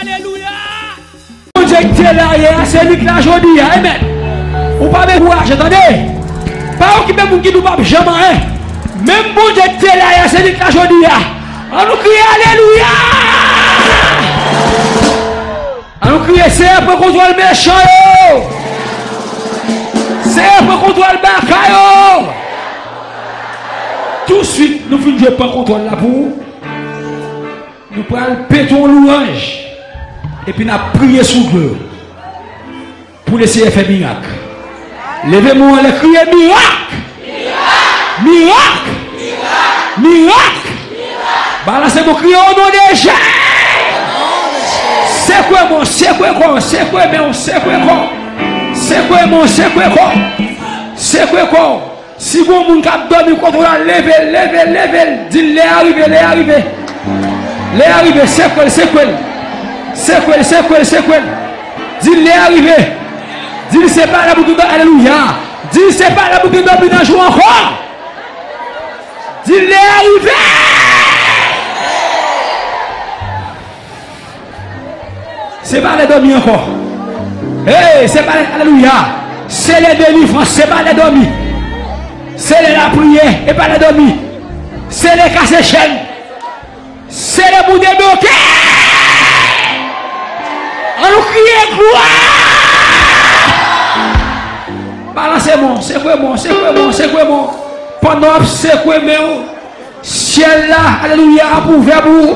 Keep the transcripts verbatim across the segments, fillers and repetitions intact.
Alelouya! Bondye ki te la yè a, se li k la jodi a. Amen. Ou pa dekouraje, tande. Pa okipe moun ki di w p ap janm anyen. Menm Bondye ki te la yè a, se li k la jodi a. An nou kriye alelouya! An nou kriye, Seyè, pran kontwòl mechan yo. Seyè, pran kontwòl baka yo. Tousuit, nou fin jwe pran kontwòl la pou ou. Nou pral pete yon louwanj. Epi n ap priye sou dlo yo. Pou Leseyè fè mirak. Leve men w anlè, kriye mirak! Mirak! Mirak! Balanse men w, kriye o non de Jezi! Sekwe men w, sekwe kò w, sekwe men w, sekwe kò w. Sekwe men w, sekwe kò w. Sekwe kò w. Si gon moun k ap dòmi kote w la, leve l, leve l, leve l. Di l lè a rive, lè a rive. Lè a rive, sekwe l, sekwe l. Sekwe l, sekwe l, sekwe l. Di l lè a rive. Di l se pa la pou gen dòmi, alelouya. Di l se pa la pou gen dòmi nan jou ankò. Di l lè a rive. Se pa lè dòmi ankò. Hey, se pa lè, alelouya. Se lè delivrans, se pa lè dòmi. Se lè lapriyè, e pa lè dòmi. Se lè kase chèn. Se lè pou debloke. An nou kriye glwa. Balanse men w, sekwe men w, sekwe men w, sekwe men w. Pandan w ap sekwe men w, syèl la, alelouya, ap ouvè pou ou.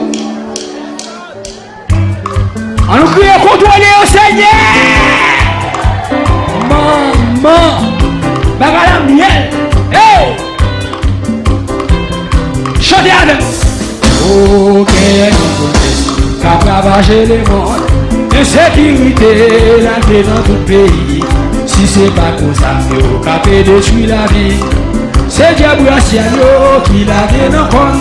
An nou kriye, kontwole yo, Senyè! Manman! Bagay la myèl! Hey! Chante avè m! Okenn pwotès k ap ravaje lemonn. Ensekirite lage nan tout peyi. Si se pa konsa, yo ka pe detwi lavi. Se dyab rasyal yo ki lage nan kò n.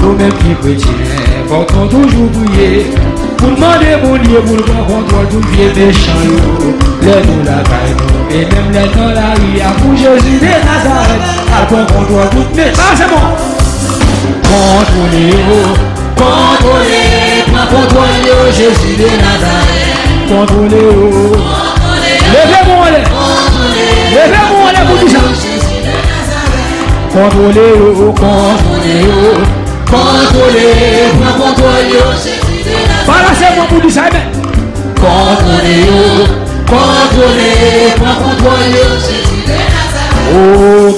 Nou menm ki kretyen, fòk nou toujou priye. Pou n mande Bondye pou l pran kontwòl tout vye mechan yo. Lè nou lakay nou, e menm lè n nan lari a, pou Jezi de Nazarèt, al pran kontwòl tout mechan. Sa se bon. Kontwole yo, kontwole, pran kontwòl yo, Jezi de Nazarèt. Kontwole yo. Leve men w anlè. Leve men w anlè pou di sa. Kontwole yo, kontwole yo, kontwole, pran kontwòl yo. Balanse men w pou di sa, amen. Kontwole yo, kontwole, pran kontwòl yo. O,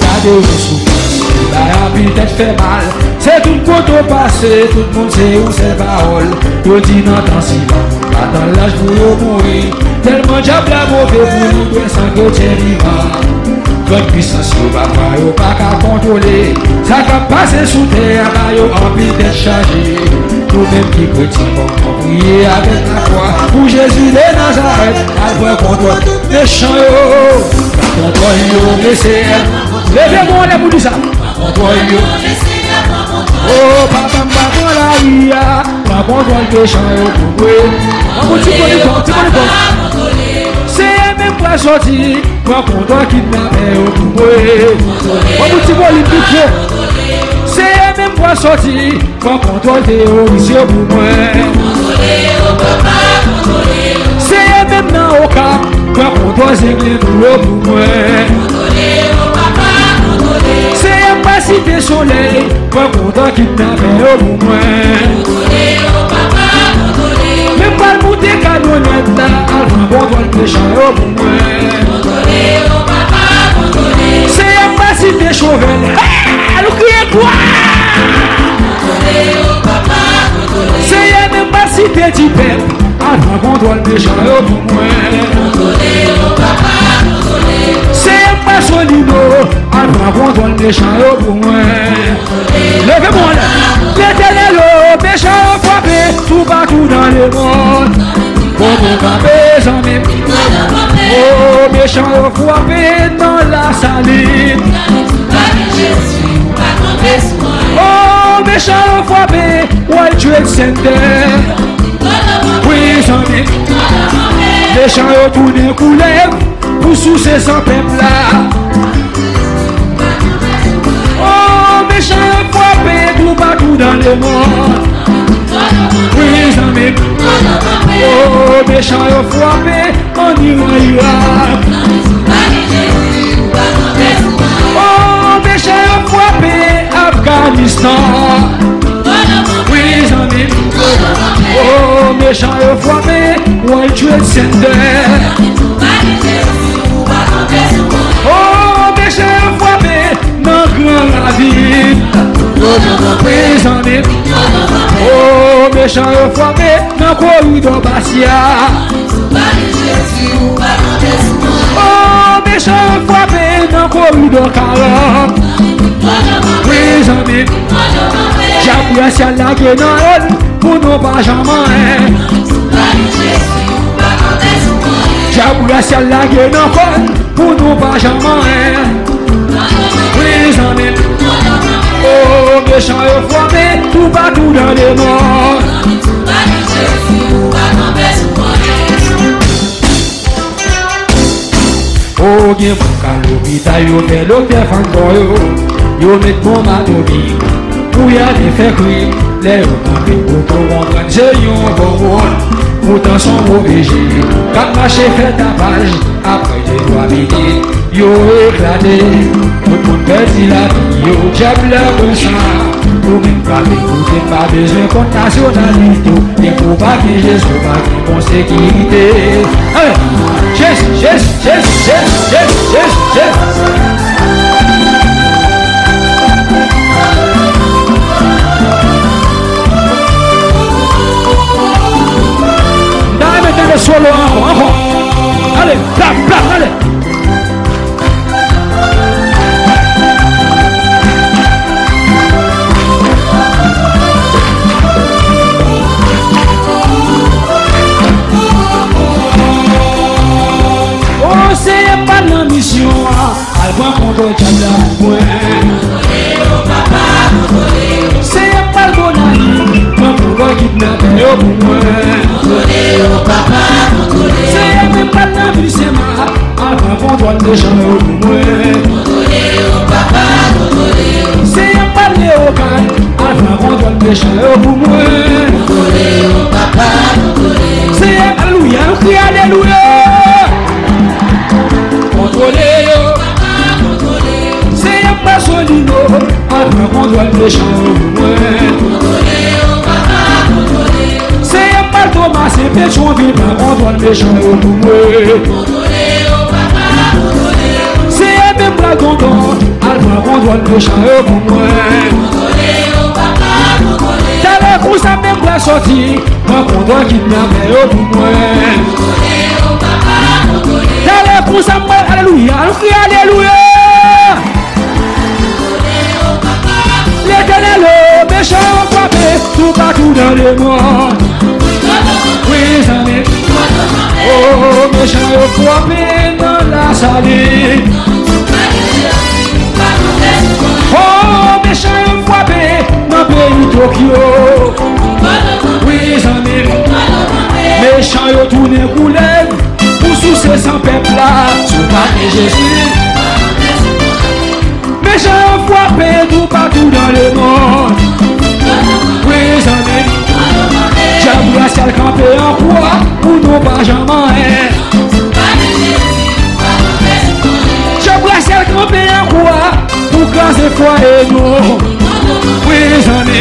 gade yo soufri, bay anpil tèt fè mal. Se tout kote w pase, tout moun se yon sèl pawòl. Yo di nan tan siman, pa tann laj pou yo mouri. Tèlman dyab la move pou li bwè san kretyen vivan. Gran pwisans yo, pafwa yo pa ka kontwole. Sa k ap pase sou tè a ba yo anpil tèt chaje. Nou menm ki kretyen, fòk nou priye avèk lafwa. Pou Jezi de Nazarèt, al pran kontwòl tout mechan yo. Pran kontwòl yo, mesye. Leve men w anlè pou di sa. Pran kontwòl yo. O, papa m, pa pran lari a. Pran kontwòl mechan yo pou mwen. Ban m yon ti volim fò, ti volim fò. Seyè menm pral sòti, pran kontwòl kidnapè yo pou mwen. Ban m yon ti volim pi fò. Seyè menm pral sòti, pran kontwòl teworis yo pou mwen. Seyè menm nan Okap, pran kontwòl Zenglen pou yo pou mwen. Seyè m pral Site Solèy, pran kontwòl kidnapè yo pou mwen. Men m pral moute kamyonèt la, al pran kontwòl mechan yo pou mwen. Seyè m pral Site Chovèl, hey! Al ou kriye glwa! Seyè men m pral Site Dipèp, al pran kontwòl mechan yo pou mwen. Seyè m pral Solino, al pran kontwòl mechan yo pou mwen. Leve men w anlè. Letènèl o, mechan yo frape toupatou nan lemonn. Bon, bon, kanpe, zanmi m. O, mechan yo frape nan Lasalin. O, mechan yo frape World Trade Center. Wi, zanmi m. Mechan yo tounen koulèv pou souse san pèp la. O, mechan yo frape toupatou nan lemonn. Wi, zanmi m. Mechan yo frape an Iran, Irak. Oh, mechan yo frape Afganistan. Wi, zanmi m. Oh, mechan yo frape World Trade Center. Oh, mechan yo frape nan Gran Ravin. Wi, zanmi m. Oh, mechan yo frape nan koridò Basya. Oh, mechan yo frape nan koridò Karant. Wi, zanmi m. Dyab rasyal lage nan èn pou nou pa janm anyen. Dyab rasyal lage nan kòn pou nou pa janm anyen. Wi, zanmi m. Oh, mechan yo frape toupatou dans le monde. Oh, gen moun k al lopital, yo fè doktè fann kò yo. Yo met bonm atomik pou y al fè krim. Lè yo kanpe pou konprann se yon bon moun. Poutan s on move je k ap mache fè tapaj. Apre de twa minit, yo eklate. Tout moun pèdi lavi yo. Dyab la konsa. Ou menm k ap ekoute m, pa bezwen konn nasyonalite w. Depi w pa gen Jezi, w pa gen bon sekirite. Ale! Jezi, Jezi, Jezi. M ta renmen tande solo ankò, ankò. Ale, plap, plap, ale. O Senyè, m pa nan misyon an. Al pran kontwòl dyab la pou mwen. Senyè, m pral Gonayiv, pran kontwòl kidnapè yo pou mwen. Senyè, mwen pral nan Visema, al pran kontwòl mechan yo pou mwen. Senyè, m pral Lewokay, al pran kontwòl mechan yo pou mwen. Senyè, alelouya, nou kriye alelouya. Kontwole yo. Senyè, m pral Solino, al pran kontwòl mechan yo pou mwen. Senyè, m pral Tomasen, Petyonvil, pran kontwòl mechan yo pou mwen. Senyè, menm pral Dondon, al pran kontwòl mechan yo pou mwen. Talè konsa menm pral sòti, pran kontwòl kidnapè yo pou mwen. Talè konsa m pral, alelouya, nou kriye alelouya. Letènèl, o, mechan yo frape toupatou dans le monde. Wi, zanmi. O, mechan yo frape nan Lasalin. O, mechan yo frape nan peyi Tokyo. Wi, zanmi. Mechan yo tounen koulèv pou souse san pèp la. Si w pa gen Jezi. Mechan yo frape toupatou dans le monde. Wi, zanmi. Dyab rasyal kanpe an kwa pou nou pa janm anyen. Dyab rasyal kanpe an kwa pou kraze fwaye nou. Wi, zanmi.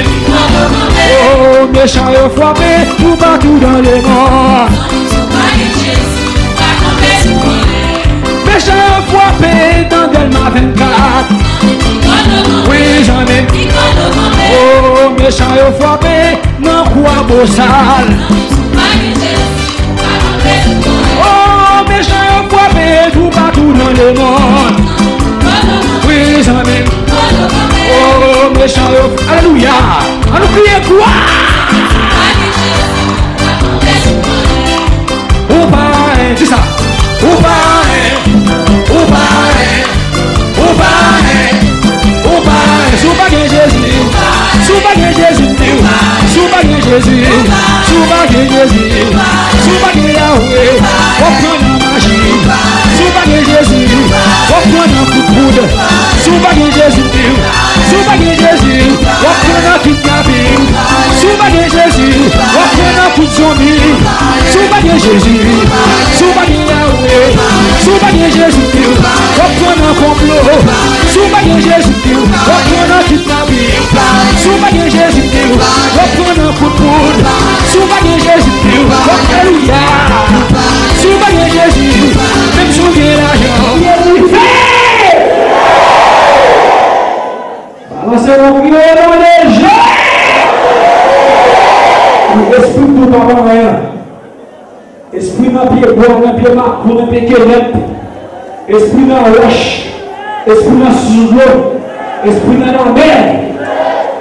O, mechan yo frape toupatou dans le monde. Mechan yo frape nan Dèlma vennkat. Wi, zanmi. O, mechan yo frape nan Kwabosal. O, mechan yo frape toupatou dans le monde. Wi, zanmi. O, mechan yo, alelouya. Ann nou kriye glwa. Ou pa anyen, di sa. Ou pa anyen. Ou pa anyen. Ou pa anyen. Ou pa anyen. Si w pa gen Jezi. Si w pa gen Jezi, m di w. Si w pa gen Jezi. Si w pa gen Jezi. Si w pa gen Yahweh, w ap pran nan maji. Si w pa gen Jezi, w ap pran nan kout poud. Si w pa gen Jezi, m di w. Si w pa gen Jezi, w ap pran nan kidnapin. Si w pa gen Jezi, w ap pran nan kout zonbi. Si w pa gen Jezi, si w pa gen Yahweh, si w pa gen Jezi, w ap pran nan konplo. Si w pa gen Jezi, w ap pran nan kidnapin. Si w pa gen Jezi, w ap pran nan kout poud. Si w pa gen Jezi, w ap, alelouya. Si w pa gen Jezi, menm si w gen lajan. Balanse yon kri, o non de Jezi! Espri tou pa anyen. Espri nan pye bwa, nan pye makou, nan pye kenèp. Espri nan wòch. Espri nan sous dlo. Espri nan lamè.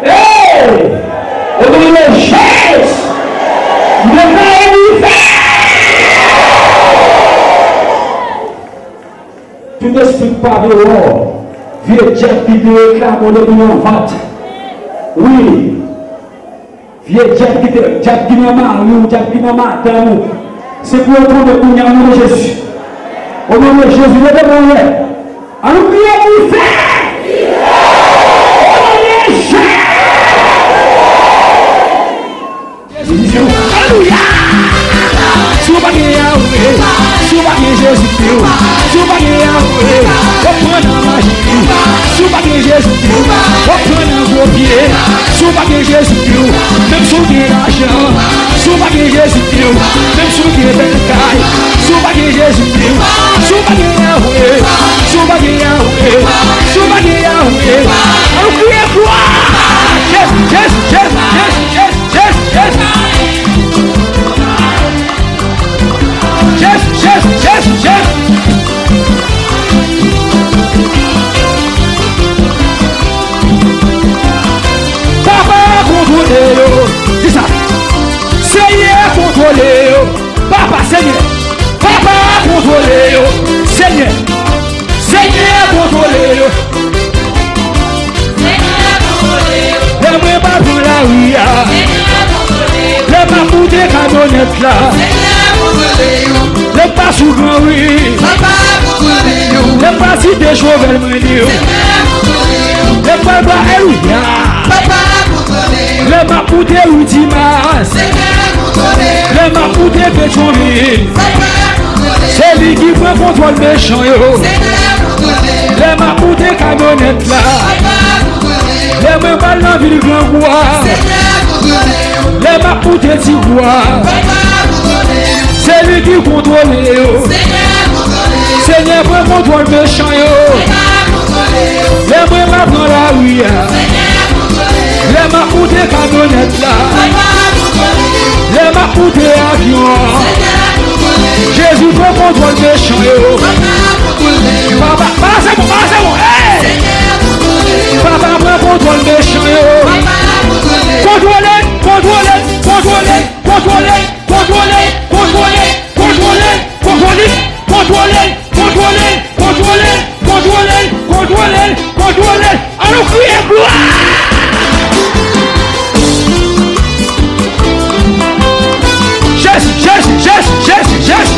Hey! O non de Jezi! Mwen ka evite! Tout espri k pa deyò, vye dyab ki te reklame w depi nan vant. Wi. Vye dyab ki te, dyab ki nan mari w, dyab ki nan madanm ou. Se pou yo tonbe kounye a, o non de Jezi. O non de Jezi, leve men w anlè. Ann nou kriye dife! O non de Jezi! Alelouya! Si w pa gen Yahweh, si w pa gen Jezi, si w pa gen Yahweh, w ap pran nan maji. Si w pa gen Jezi, w ap pran nan gwo pye. Si w pa gen Jezi, menm si w gen lajan. Si w pa gen Jezi, menm si w gen bèl kay. Si w pa gen Jezi, si w pa gen Yahweh, si w pa gen Yahweh, si w pa gen Yahweh, ann nou kriye glwa! Jezi, Jezi, Jezi, Jezi, Jezi, Jezi. Jezi, Jezi, Jezi, Jezi. Papa kontwole yo. Di sa. Senyè kontwole yo. Papa, Senyè. Papa kontwole yo. Senyè. Senyè kontwole yo. Lè mwen pa pran lari a. Lè m ap moute kamyonèt la. Lè m pa sou Gran Ri. Lè m pa site Jovenel Moïse. Lè m pral ba, alelouya. Lè m ap moute ri Dimas. Lè m ap moute Petyonvil. Se li ki pran kontwòl mechan yo. Lè m ap moute kamyonèt la. Lè mwen pral nan vil Grangou a. Lè m ap moute Tigwa. Se li ki kontwole yo. Senyè pran kontwòl mechan yo. Lè mwen pa pran lari a. Lè m ap moute kamyonèt la. Lè m ap moute avyon an. Jezi pran kontwòl mechan yo. Papa, pase bon, pase bon, hey! Papa pran kontwòl mechan yo. Kontwole, kontwole, kontwole, kontwole, kontwole, kontwole, kontwole, kontwole, kontwole, kontwole, kontwole, kontwole, kontwole. Ann nou kriye glwa! Jezi, Jezi, Jezi, Jezi, Jezi.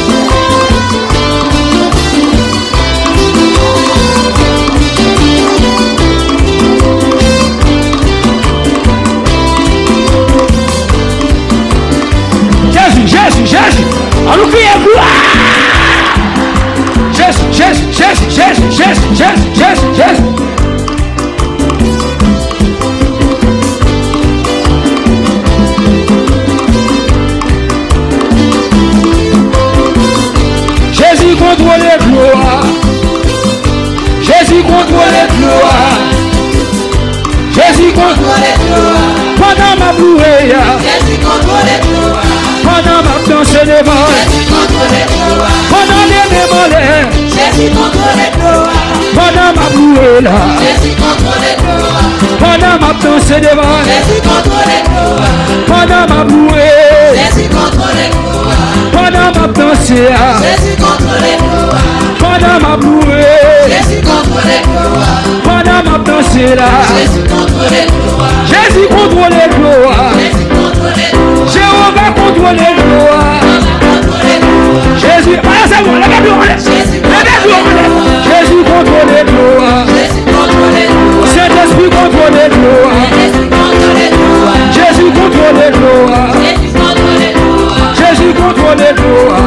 Jezi, Jezi, Jezi. Ann nou kriye glwa! Jezi, Jezi, Jezi, Jezi, Jezi, Jezi, Jezi, Jezi. Jezi kontwole dlo a. Jezi kontwole dlo a. Jezi kontwole dlo a. Pandan m ap louwe a. Jezi kontwole dlo a. Pandan m ap danse devan. Jezi kontwole dlo a. Pandan m leve m anlè. Jezi kontwole dlo a. Pandan m ap louwe la. Jezi kontwole dlo a. Pandan m ap danse devan. Jezi kontwole dlo a. Pandan m ap louwe. Jezi kontwole dlo a. Pandan m ap danse a. Jezi kontwole dlo a. Pandan m ap louwe. Jezi kontwole dlo a. Pandan m ap danse la. Jezi kontwole dlo a. Jezi kontwole dlo a. Jezi kontwole dlo a. Jewova kontwole dlo a. Jezi, ah, se bon, leve dlo a. Leve dlo a. Jezi kontwole dlo a. Jezi kontwole dlo a. Sentespri kontwole dlo a. Jezi kontwole dlo a. Jezi kontwole dlo a. Jezi kontwole dlo a. Jezi kontwole dlo a.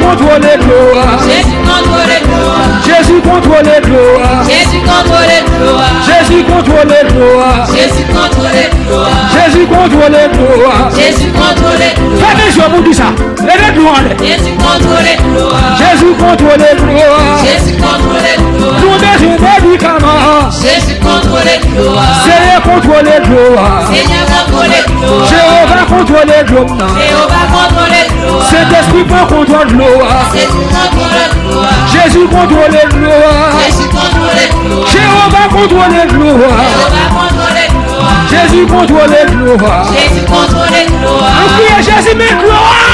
kontwole dlo a. Jezi kontwole dlo a. Jezi kontwole dlo a. Jezi kontwole dlo a. Jezi kontwole dlo a. Jezi kontwole dlo a. Jezi kontwole dlo a. Jezi kontwole dlo a. Fèmen je w pou di sa. Leve dlo anlè. Jezi kontwole dlo a. Jezi kontwole dlo a. Jezi kontwole dlo a. Nou bezwen medikaman. Jezi kontwole dlo a. Seyè kontwole dlo a. Senyè kontwole dlo a. Jewova kontwole dlo m nan. Jewova kontwole dlo a. Sentespri pran kontwòl dlo a. Sentespri kontwole dlo a. Jezi kontwole dlo a. Jezi kontwole dlo a. Jewova kontwole dlo a. Jewova kontwole dlo a. Jezi kontwole dlo a. Jezi kontwole dlo a. Nou kriye Jezi men dlo a.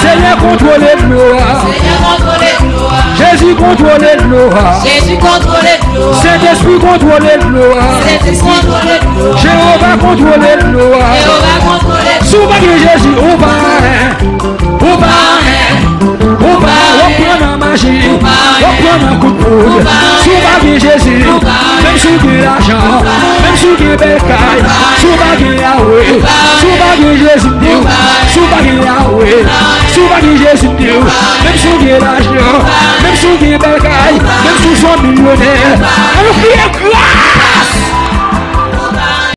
Senyè kontwole dlo a. Senyè kontwole dlo a. Jezi kontwole dlo a. Jezi kontwole dlo a. Sentespri kontwole dlo a. Sentespri kontwole dlo a. Jewova kontwole dlo a. Jewova kontwole dlo a. Si w pa gen Jezi, ou pa anyen. Ou pa anyen. Ou pa anyen. W ap pran nan maji. W ap pran nan kout poud. Si w pa gen Jezi, menm si w gen lajan, menm si w gen bèl kay, si w pa gen Yawe, si w pa gen Jezi, m di w, si w pa gen Yawe, si w pa gen Jezi, m di w, menm si w gen lajan, menm si w gen bèl kay, menm si w se yon milyonè, an nou kriye gras.